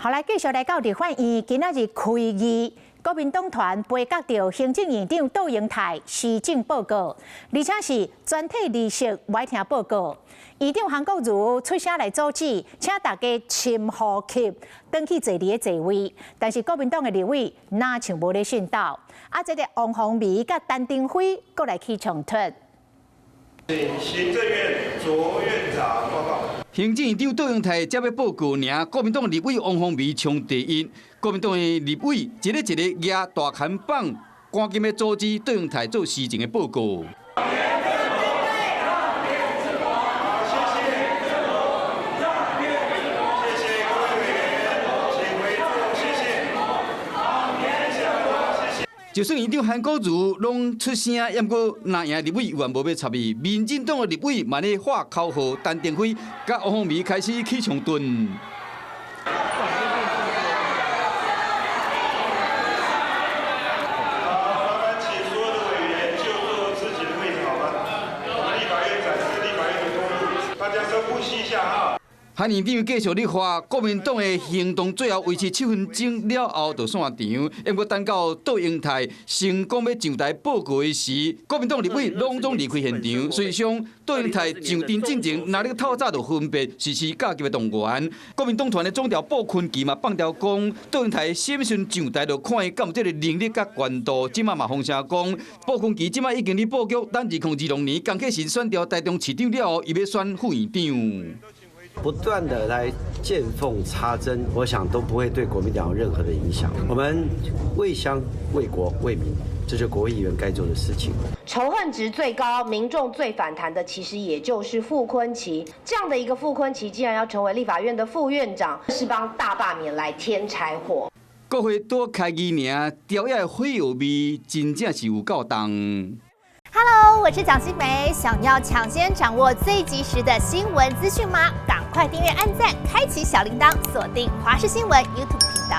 好，來繼續來到立法院，今仔日開議，國民黨團杯葛著行政院長杜英泰施政報告，而且是全體離席無聽報告。院長韓國瑜出聲來阻止，請大家深呼吸，轉去坐你的座位。但是國民黨的立委若像無咧信道，啊，這个王鴻薇佮陳亭妃閣來起衝突。請行政院卓院長報告。行政院長杜英泰才欲報告爾，國民黨立委王鴻薇衝第一，國民黨的立委一个一个舉大看板，趕緊欲阻止杜英泰做施政的報告。就算院長韓國瑜攏出聲，毋過藍營立委猶原無欲插伊，民進黨的立委嘛咧喊口號，陳亭妃佮王鴻薇開始起衝突。好，麻煩請所有的委員就坐自己的位置，好嗎？我們立法院展示立法院的風度，大家深呼吸一下哈。韓院長繼續咧話，國民黨的行動最後維持7分鐘了後就散場。毋過等到杜英泰成功欲上台報告的時，國民黨立委攏總離開現場。事實上，杜英泰上陣進前，若咧透早就分別實施甲級的動員。國民黨團的總召傅崐萁嘛放調講，杜英泰審慎上台就看伊敢有這个能力佮懸度。這馬嘛風聲講，傅崐萁這馬已經咧布局，等2026年江啟臣選調台中市長了後，伊欲選副院長。不斷的來見縫插針，我想都不會對國民黨有任何的影響。我們為鄉、為國、為民，這是國會議員該做的事情。仇恨值最高、民眾最反彈的，其實也就是傅崐萁。這樣的一個傅崐萁，竟然要成為立法院的副院長，是幫大罷免來添柴火。國會多開議爾，朝野的火藥味真正是有夠重。 Hello，我是蔣新梅。想要搶先掌握最及時的新聞資訊嗎？趕快訂閱、按讚、開啟小鈴鐺，鎖定華視新聞 YouTube 頻道。